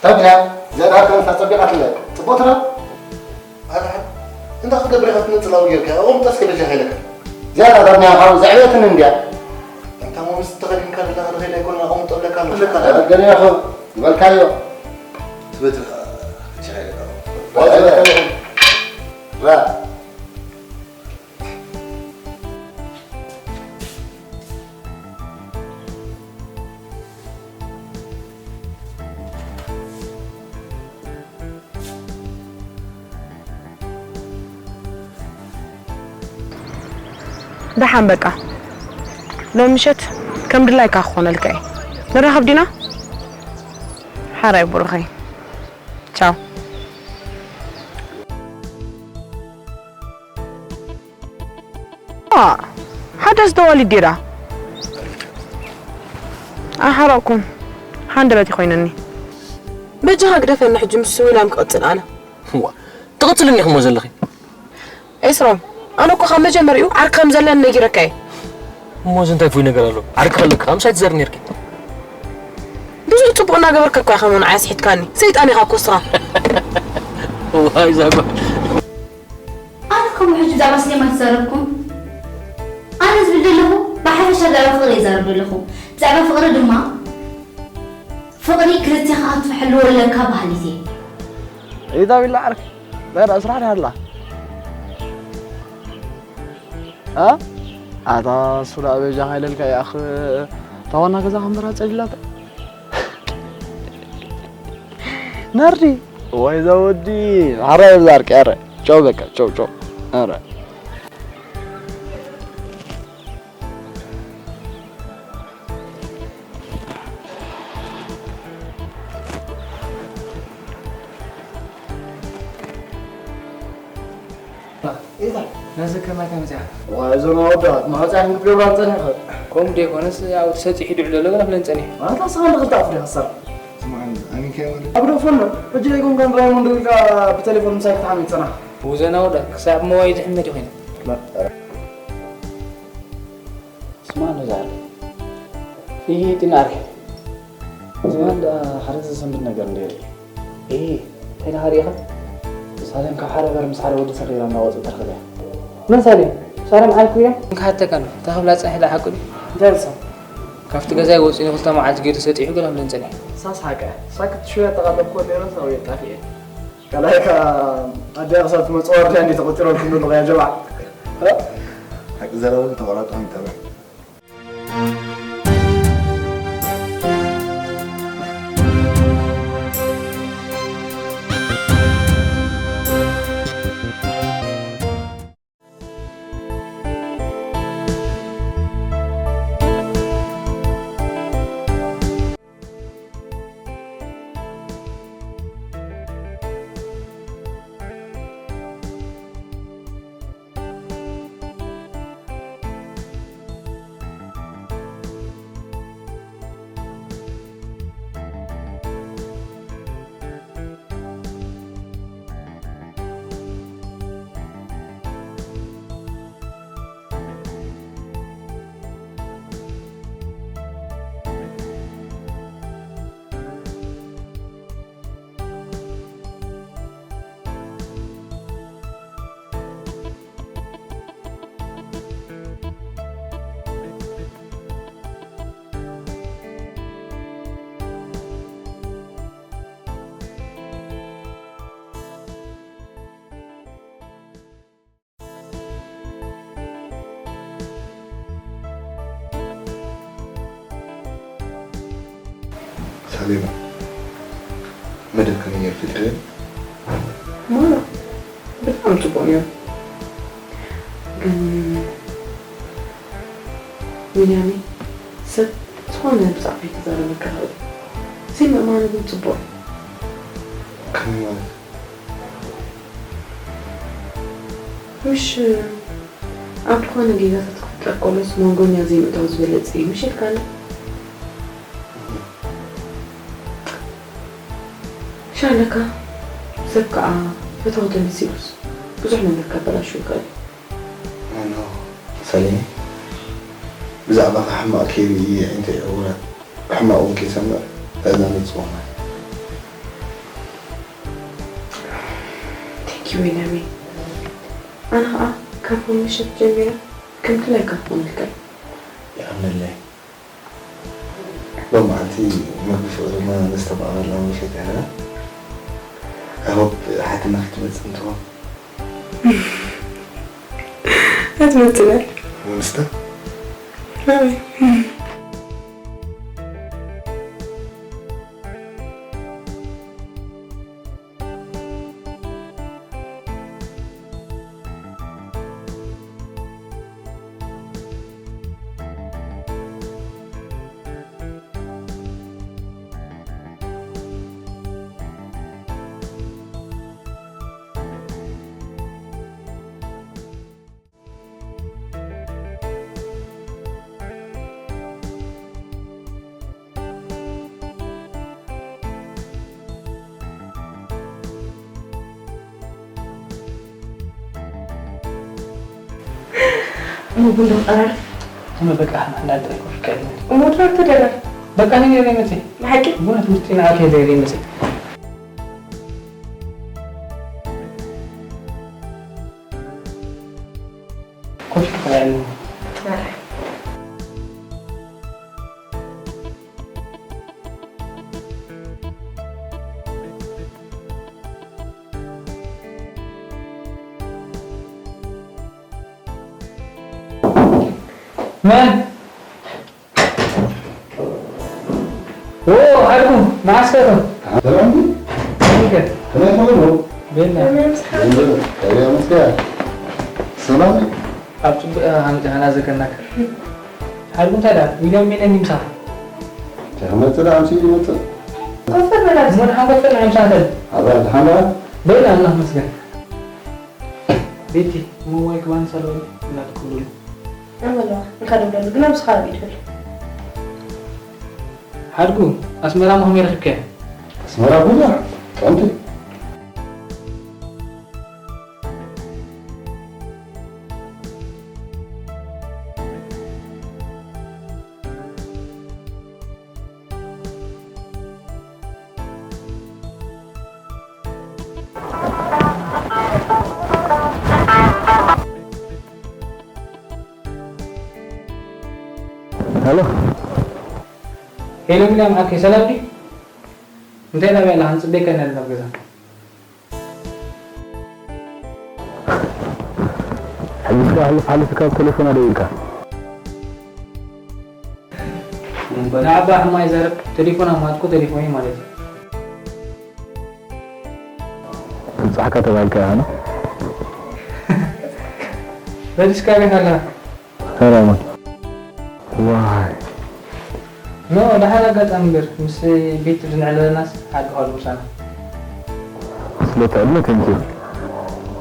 ታዲያ ዘርኣካ ንሳ ጸቢቓትለ ጽቡቕ ትረብ። ኣታ እንታይ ክትገብር ኢኻ ትነጽላዊ ጌርካ? ኣቑምጦ እስከ በጃኻ ኢለካ። ዝያዳ ዳርና ካብ ዘዕበየትኒ እንድያ። ኣንታ ሞምስ ተኸዲንካ ዘለኻ ንኸይድ ኣይኮነን ኣቑምጦ እብለካ ኣለኹ። እብለካ ኣለኹ። ገለ ኢኹም ዝበልካዮ። ትበትኻ በጃኻ ኢለካ። ራ ደሓን በቃ ሎም ምሸት ከም ድላይካ ክኾነልካ እየ። ንራኸብ ዲና? ሓራይ ብሩኸይ። ቻው። ዋ፣ ሓዳስ ደዋሊት ዲራ? ኣይሓረቕኩን። ሃንደበት ይኾይነኒ። በጃኻ ግደፈኒ ሕጂ ምስ ስዊናም ክቕጽል ኣነ። ዋ፣ ትቕጽልኒ ኢኹሞ ዘለኺ? ኤስሮም፣ ኣነ እኮ ካብ መጀመሪኡ ዓርኪ ከም ዘለኒ ነጊረካ እየ። እሞ እዚ እንታይ ፍሉይ ነገር ኣሎ? ዓርኪ ከለካ ምሳይ ትዘር ነርኪ። ብዙሕ ጽቡቕ እናገበርካ እኮ ኢኻ ንዓይ ኣስሒትካኒ። ሰይጣን ኢኻ እኮ እስኻ። ዋይ ዛጓ። ኣነ ከምኡ ሕጂ ብዛዕባ ሲኔማ ኣይተዛረብኩን። ኣነ ዝብል ዘለኹ ብሓፈሻ ብዛዕባ ፍቕሪ ይዛረብ ዘለኹ። ብዛዕባ ፍቕሪ ድማ፣ ፍቕሪ ክልቴኻ ክትሕልዎ ኣለካ በሃሊት እየ። ኢዛ ቢላ ዓርኪ፣ በራ ስራሕ ዳላ። ኣ? ኣታ ሱላ በጃኻ ኢለልካ ይኣኽ፣ እታ ዋና ገዛ ከንበራ ጸሊላታ። ናርዲ፣ ወይ ዘወዲ፣ ሓራይ ብዛ ዓርኪ፣ ኣረ። ቻው በቃ፣ ቻው፣ ቻው። ኣረ። ኢዛ፣ ናዘከርናካ መጽኣ። ዋ፣ እዞም ኣወዳት፣ ማህፀን ክትገብራ ጸኒሕኻ። ከምኡ ደይኮነስ፣ ያው፣ ተሰጢሑ ድዑ ዘሎ ገለ ክብለን ጸኒሑ። ኣታ ስኻ ንኽልተ ኣፍ ዲኻ ሰር? ስምዓኒ፣ ኣሚንካዮ ማለት? ኣብ ዶ ፈሎ፣ ሕጂ ደይኮንካ ንራይሞንድ ኢልካ ብቴሌፎን ምሳይ ክትሓሚ ጸናሕ። ውዘና ወዳ፣ ክሳብ መዋይ ዝሕመድ ይኾይነ። ላ። ስማ ነዛ ዓርኪ። ይሄ ጢና ዓርኪ። ዝባን ደኣ ሓደ ዘሰንብድ ነገር እንድየ ርኢ። ይሄ እንታይ ደኣ ርኢኻ? ሳሌም ካብ ሓደ በር ምስ ሓደ ወዲ ሰሪራ እናወጸት ትረኽብ እያ። መን ሳሌም? ሳሌም ዓርኩ እያ? እንካ ሓተካ ኣሎ። እንታይ ክብላ ጸኒሐ ደኣ ሓቁ ድዩ? እንታይ ኢልሳ? ካብቲ ገዛይ ወጺኡ ንክልተ መዓልቲ ገይሩ ተሰጢሑ ገለ ክብለን ጸኒሑ። ሳስ ሓቀ። ሳክት ሽወያ ተቓለብኩ ነይረ ሳው የጣፊኤ። ካልኣይ ከኣ ኣደይ ክሳብ ትመጽእ ወርድያ እንዲ ተቖጺሮም ክንብሉ ያ ጀማዓ። ሓቂ ዘረባ ተቆራርጦም ይጠብዕ። ሳሌማ፣ መደብ ከመይ ነይሩ? ፍልጥን? ማራ፣ ብጣዕሚ ጽቡቕ ነይሩ። ግን፣ ቢንያሚን፣ ሰብ ዝኾነ ብዛዕባ ይተዛረበካ ይኽእል እዩ። ዘይምእማኑ ግን ጽቡቕ እዩ። ከመይ ማለት? ምሽ ኣብ ዝኾነ ጌጋታት ክፍጠር ከሎስ መንጎኛ ዘይምእታው ዝበለጸ እዩ ምሽ ኢልካኒ? ሻለካ ሰብ ከኣ ፈተውቲ መሲሉስ ብዙሕ ነገር ከበላሹ ይኽእል እዩ። ሰሌ፣ ብዛዕባኻ ሕማቕ ከይርኢ እየ፣ እንታይ ዕውራት ሕማቕ እውን ከይሰምዕ ትእዛዝ ጽውና። Thank you ዊናሚ። ኣነ ኸዓ ካብ ምሽት ጀሚረ ከምቲ ናይ ካርቶን ልክዕ። ይኣምነለይ። ሎም መዓልቲ ምግቢ ፍቕርና ነስተማቕረላ ምሸት እያ። I hope ሓትና ክትመጽእ እንትኾን። ኣትመጽእ እያ። ምስታ ኣይ። እሞ ቡን ዶ ቀራርብ? እሞ በቃ ሓና ጥራይ ኮፍ ከይልና። እሞ ድራር ተደራር። በቃ እኔ ነኝ መቼ ብሓቂ ቡና ትምህርት ጤና አካሄድ ነኝ መቼ ኮፊ ክፍላ ያለው መን ኦ ኣርኩ ማስከሩ ሰላም ይገ ከመይ ትኾኑ? ቤና ሰላም ኣብ ጽቡቅ ሃምቲ ሃና ዘገናክ ሓልኩ እንታይ ዳ ዊልያም ሚነን ይምሳ ተመጽእ ኣምሲ ይመጽእ ኮፈር በላት ምን ሓንጎፈ ንዕምሳተል ኣባ ድሓና ቤና ኣምላኽ መስገን ቤቲ ሞባይል ክባን ሰለውን እናትኩሉሉ ኣመላ እንካ ደብለሉ ግን ኣብስኻ ቢድብል ሓድጉ ኣስመራ መሆም ይረክብከ ኣስመራ ብዙሕ ጥዕምቲ ሄሎ ሄሎ ሚልያም ዓርከይ ሰላም ድዩ እንታይ ናበይ ኣለኻ ንፅበየካ ኢና ዘለና ኣብ ገዛ ሕጂ እስከ ሓልፍ ሓልፍ ካብ ቴሌፎና ደው ኢልካ ንኣባ ሕማ ይዛረብ ቴሌፎን ኣማጥቁ ቴሌፎን ማለት እዩ ትብጻሕካ ተባሂልካ ኢኻ ኖ በሊስካ ቤት ኣለኻ ሰላማት ዋይ ኖ ደሓን ኣጋጣሚ እምበር ምስ ቤት ድንዕለናስ ሓቂ ኸሉ ምሳና ስለ ትዕድመ ቴንኪዩ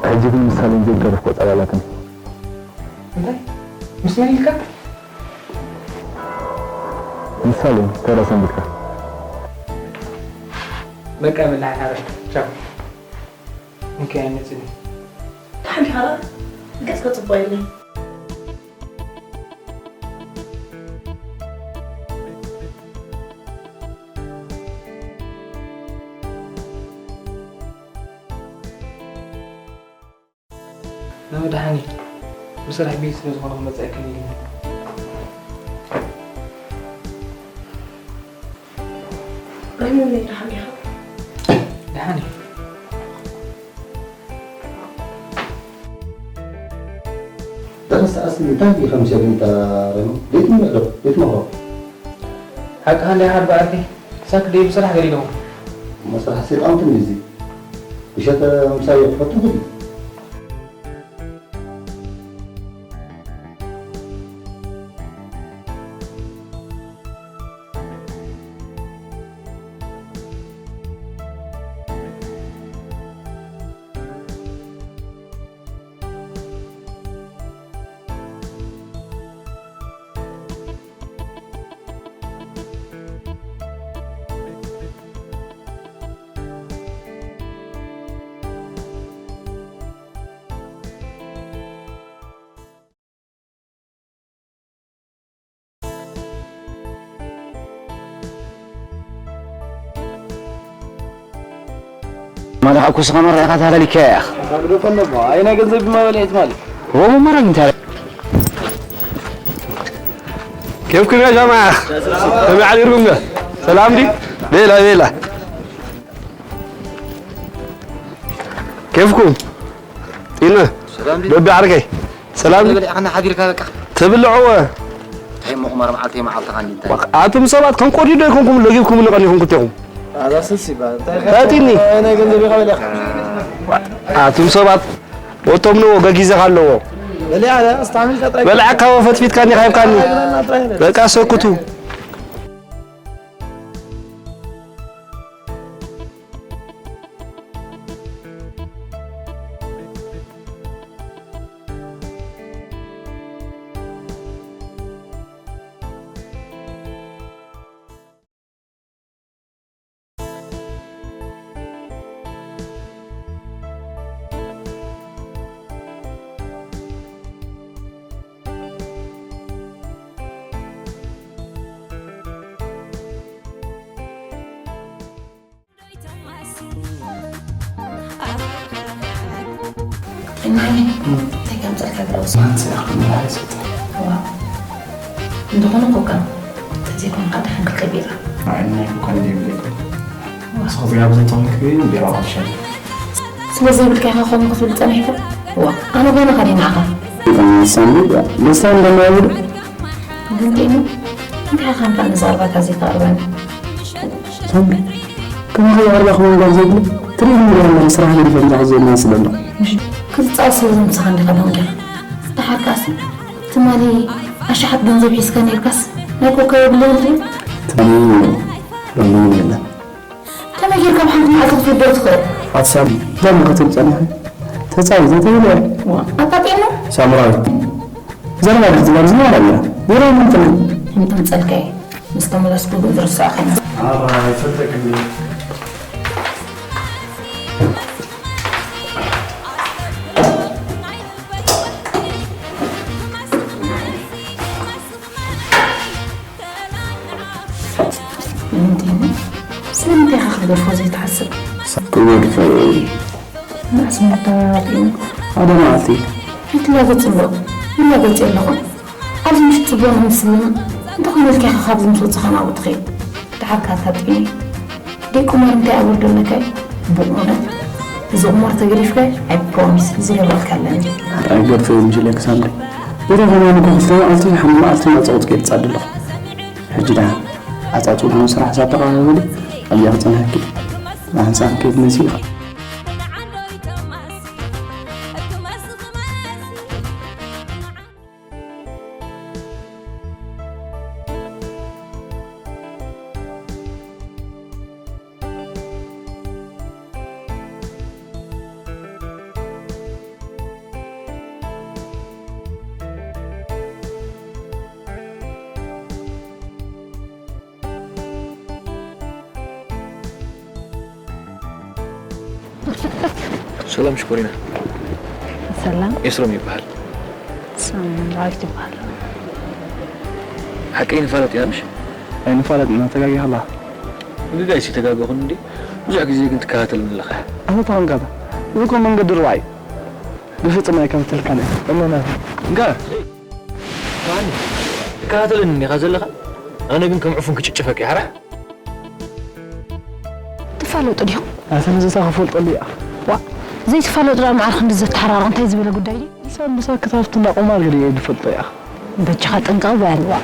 ሕጂ ግን ምሳሌን ዘይተረፍኮ ጸላላትን እንታይ ምስ መን ኢልካ ምሳሌን ተራ ሰንብትካ በቃ ብላሕ ሓረሽ ቻው እንከ ኣይመፅኒ ተሓሊኻ ገጽ ከጽቦ የለን ንመድሓኒ ብስራሕ ቢዚ ስለ ዝኾነ ክመፅእ ኣይክእልን እዩ ኣይመመይ ደሓን ዲኻ ደሓን እዩ ደረስ ኣስሊ እንታይ እዩ ከም ሸግንታ ረኑ ቤት ምዕዶ ቤት መኽሮ ሓቂ ሃንዳይ ሓድ በኣርኪ ክሳብ ክደይ ብስራሕ ገሊለኹም እሞ ስራሕ ሰይጣን ትም እዚ ውሸተ ምሳይ ክፈቱ ግዲ ማለኻ ኩስኻ መራኻ ተሃላሊካ ያኽ። ኣይ ናይ ገንዘብ ማበልዒት ማለት። ወሙ መራግ እንታይ? كيفكم يا جماعة؟ كيف حالكم؟ سلام دي؟ بيلا بيلا. كيفكم؟ إنا. سلام دي؟ ربي عرقي. سلام دي؟ أنا حبيرك هذا. تبلعوا. هي مغمر مع التيمة على تغني. أنتم سبعة كم كوري ده كم كم لقيكم من غني كم كنتم؟ هذا سلسي بقى. تاتيني. أنا قلت بيها ولا. أنتم سبعة. وتم نو بقي زغلوا. بلي على استعمل خطرك. بلعك هو فتفيت كان يخايب كان. بقى سكتوا. እናኒ እንታይ ከምፀልካ ግለውስ ማንስ ያኽል ማለት። ዋ እንተኾነ ኮካ ተዘይኮንካ ደሓን ክትከብ ኢኻ። ኣይ ናይ ኮካ እንደ ይብለይ። ንስኻ ዝጋብ ዘይተኾንክ ቢሮ ኣቕሻ። ስለ ዘይብልካ ኢኻ ከምኡ ክትብል ጸኒሕካ? ዋ ኣነ ጓና ኸዲ ንዓኻ። ሳሚ ደስታ እንደማይብል ግን ጤኑ እንታይ ኢኻ እምበር ንዛረባካ ዘይተቐርበኒ? ሳምሪ፣ ከማኻ ይቐርባ ክመንጋር ዘይብሉ ትርኢት ንሪኦ ኣለና። ስራሕ ገዲፈ ምሳኻ ዘየማን ስለ ኣለኹ። እሺ፣ ክትጻወት ስለ ዘምሳኻ እንዲኻ ደንጊኻ። ደሓር ከኣስ ትማሊ ኣሽሓት ገንዘብ ሒዝካ ነይርካስ ናይ ኮካ የብለይን ድዩ? ትማሊ ሎሚ እውን የለን። ከመይ ጌርካ ብሓንቲ መዓልቲ ክትውድኦ ትኽእል? ኣቲ ሳሚ፣ ደም ክትብል ጸኒኻ? ተጻወት ዘይትብል እያ። ዋ፣ ኣታ ጤኑ? ሳምራዊት። ዘረባ ድሕዚ ጋር ዝነበረ ነይራ። ቢሮ ምንትን? ከምተምጸልካይ ምስ ተመለስኩ ግን ዝርስዖ ከይኑ። ኣባ ይፈተክ እንዴ? ምንድን? ስለምንታይ ኢኻ ክትገድፎ ዘይትሓስብ? ክገድፎ እየ። መዓስ መወዳእታ እዩ? ሓደ መዓልቲ። ኣይትላገጽ እምበር። ይላገጽ ኣለኹ። ኣብዚ ምሽት ጽቡቕ ንምስልም እንተኾነ ኢልካ ኢኻ ካብዚ ምስ ወጻኻ ናብኡ ትኸይድ። ደሓር ካርታ ጢኒ። ደይ ቁማር እንታይ ኣወርደለካ እዩ? ብእውነት እዚ ቁማር ተገዲፍካ፣ I promise፣ ዝገብረልካ ኣለኒ። ኣይገድፎ እየ ምጅለክ ሳምሪ። ወደ ሆና ንጎ ክልተ መዓልቲ፣ ሓሙሽተ መዓልቲ እናጸወትኩ እየ ዝጻድ ኣለኹ። ሕጂ ደሓን ኣጻጽኡ ስራሕ ሳብ ተቐባበሊ ኣብዚኣ ክጸንሐኪ። ብሓንሳብ ከይድ መሲ ኢኻ። ሰላም ሽኮሪና። ሰላም። ኤስሮም ይበሃል። ሳምራዊት ይበሃል። ሓቀይ ንፋለጥ ኢና ምሽ? ኣይንፋለጥ ኢና፣ ተጋጊኻ ኣለኻ። ንጋይ ሲ ተጋገኹን እንዴ? ብዙሕ ግዜ ግን ትከታተልኒ ኣለኻ። ኣታ ተኾንካ ዶ? እዚ እኮ መንገዲ ሩባ እዩ። ብፍጹም ኣይከታተልካን እየ። እመና። እንካ። ባኒ። ትከታተለኒ እንዲኻ ዘለኻ? ኣነ ግን ከም ዕፉን ክጭጭፈካ እየ፣ ሓራ? ትፋለጡ ዲኹም? ኣታ ነዚ እታ ክፈልጠሉ እያ። ዋ፣ ዘይትፋለጡ ደኣ ማዕረ ክንዲ ዘተሓራርቕ እንታይ ዝበለ ጉዳይ ድዩ? ሳምቡሳ ክታፍትና ቁማር ገለ እየ ዝፈልጦ እያ። በጃኻ ጥንቅቕ በል፣ ዋ።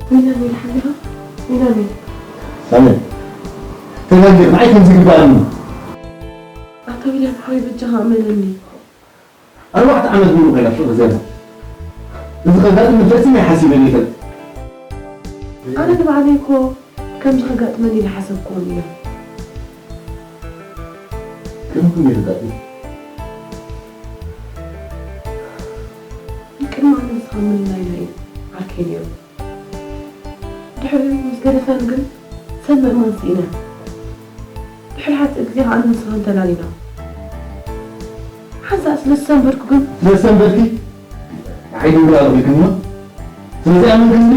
ቢንያም ኢልካ ኣለኻ? ቢንያም። ሳሚ፣ ተጋጊ፣ ንዓይ ከምዚ ግባእኒ። ኣታ ቢንያም ሓወይ፣ በጃኻ እመነኒ። ኣርባዕተ ዓመት ሙሉ ኮይና ሱቕ ዘላ። እዚ ከጋጥም ፈጺመ ኣይሓሲበን ይፈልጥ። ኣነ ንባዕለይ እኮ ከምዚ ከጋጥመኒ ኢለ ሓሰብኩዎን ኢለ። ቅድሚ ክንደይ ከጋጥም? ቅድሚ ኣነ ንስኻ ምንናይና እዩ ዓርከይ ነይሩ። ድሕሪኡ ምስ ገደፈኒ ግን ሰብ ምእማን ስኢነ። ድሕሪ ሓፂር ግዜ ከዓ ኣነ ንስኻን ተላሊና። ሓንሳእ ስለ ዝሰንበድኩ ግን። ስለ ዝሰንበድኪ? ንዓይ ድንግል ኣልኺክኒ እሞ? ስለዚ ኣመንክኒ?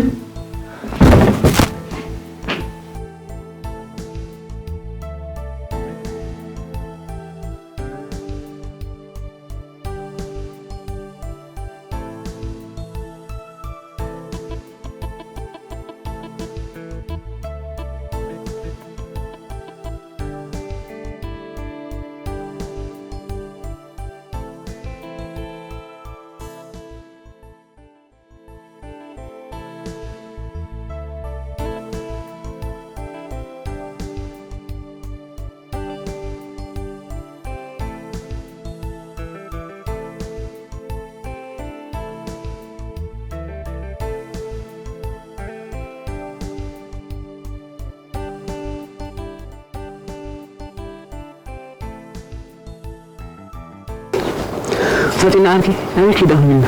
ፈጢና ዓርኪ፣ ኣበይ ከይዳ ክብልና?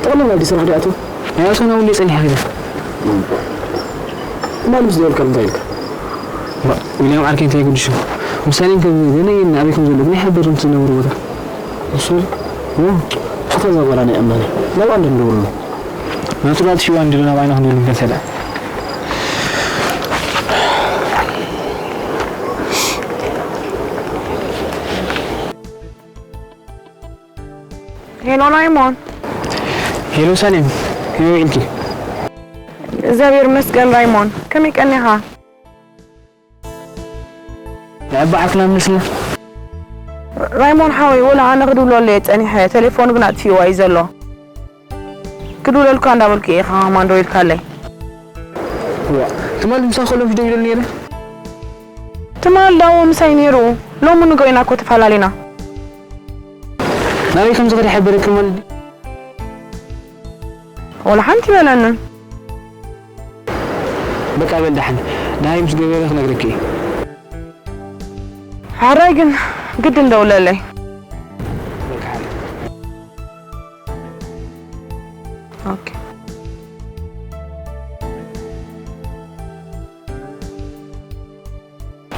ጠቕላላ ድዩ ስራሕ ድኣቱ? ኣይኣትወን፣ ኣብኡ እንድየ ጸኒሐ ከይደ። ትማሊ ምስ ደወልካ እንታይ ኢልካ? ዋ፣ ዊልያም ዓርከይ እንታይ ጉድሹ? ምሳሌን ከም ገለ የን ኣበይ ከም ዘሎ ግን ኣይሓበርን እቲ ዝነበሩ ቦታ። እሱ? ዎ። እታ እዛ ጓል ኣነ እመነ። ናብኣ እንድንደውል ነው። ናቱ ዶ ኣጥፊእዋ እንድሎ ናብ ዓይና ክንደውል ንከሰላ። ሄሎ ራይሞን። ሄሎ ሳሌም፣ ከመይ ውዒልኪ? እግዚኣብሔር ይመስገን ራይሞን፣ ከመይ ቀኒኻ? ንዕባ ዓርክና ምልስና። ራይሞን ሓወይ፣ ወላ ኣነ ክድውለሉ እየ ጸኒሐ፣ ቴሌፎኑ ግን ኣጥፊእዋ እዩ ዘሎ። ክድውለልካ እንዳበልኩ እየ፣ ኢኻ ከማን ደዊልካለይ። ዋ፣ ትማሊ ምሳኺ ከሎ ምሽ ደዊለሉ ነይረ? ትማሊ ዳዎ ምሳይ ነይሩ፣ ሎሚ ንግሆ ኢና እኮ ተፈላለና። ናበይ ከም ዝኸደ ይሓበረኪ ማለት ድዩ? ወላ ሓንቲ በለንን። በቃ በል ደሓን፣ ደሃይ ምስ ገበረ ክነግረኪ እየ። ሓራይ ግን ግድን ደውለለይ። በቃ ሓራይ። ኦኬ።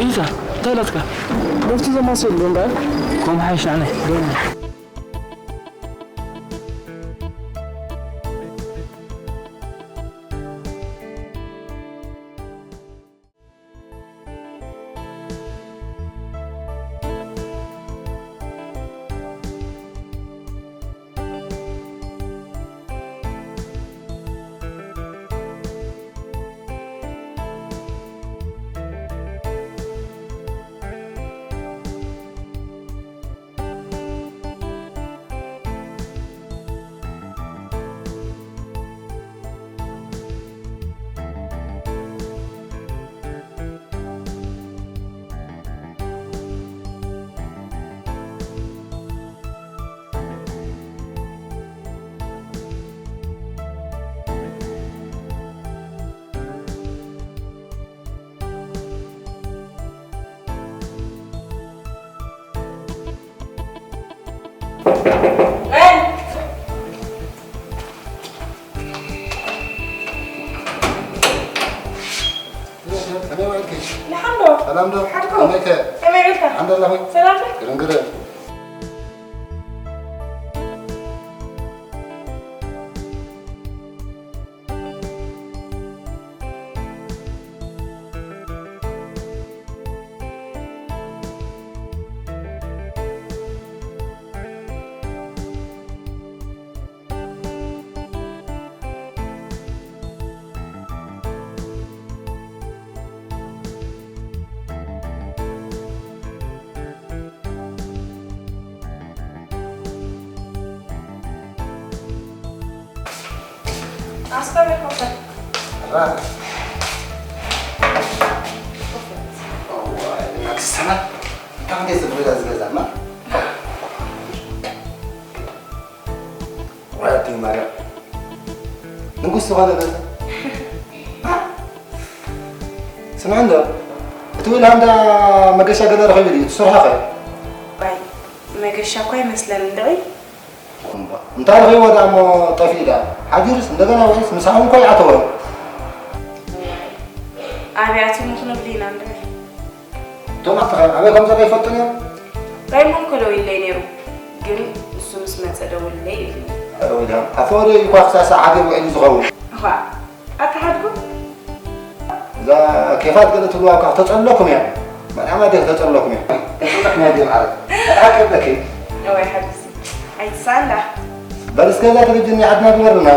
ኢዛ፣ እንታይ ኢላትካ? መፍትሒ ዘማስል ዶ እምበኣር? ከም ሓይሽ ንዓናይ። ከመይ ውዒልኪ? ደሓን ዶ? ሰላም ዶ? ሓድኩም? ከመይ ከ? ከመይ ውዒልካ? ደሓን ዶ ኣለኺ? ሰላም ዶ? ግርም ግርም። ኣስከ ሄሊኮፕተር። ማክስ ሰላም። እንታይ ጽቡቕ እዛ ዝገዛማ? ወላዲት ማርያም። ንጉስ ዝኾነ ገዛ። ስምዕ እንዶ፣ እቲ ዊላ እንዳ መገሻ ገለ ረኺቡ ድዩ? ትሰርሖ ኸ? ባይ፣ መገሻ እኳ ይመስለን እንዶ። እምባ። እንታይ ረኺብዎ ደኣ እሞ ጠፊኡ ደኣ? ሓዲሩስ እንደገና ውዒሉስ ምሳኹም እኮ ኣይኣተወን። ኣብያቱ ምኽንብል ኢና እንዶ። እቶም ኣተኻ ኣበይ ከም ዘሎ ይፈልጡ እዮም? ራይሞን እኮ ደዊሉለይ ነይሩ፣ ግን ንሱ ምስ መጸ ደውልለይ ኢሉኒ። ኣረ ወይዳ፣ ኣፈወርቂ እኳ ክሳብ ሰዓት እዩ ውዒሉ ዝኸውን። እኳ ኣተሓድጉ? እዛ ኬፋት ገለ ትብልዋ እኳ ክተጸልለኩም እያ። መርያም ኣደ ክተጸልለኩም እያ። ተጸልለኩም እያ ድየ ማለት? ሓቂ ኣለኪ። እዋይ ሓቢሲ፣ ኣይትሳንዳ። በል እስከ እዛ ቴሌቪዥን ናይ ዓድና ግበርልና።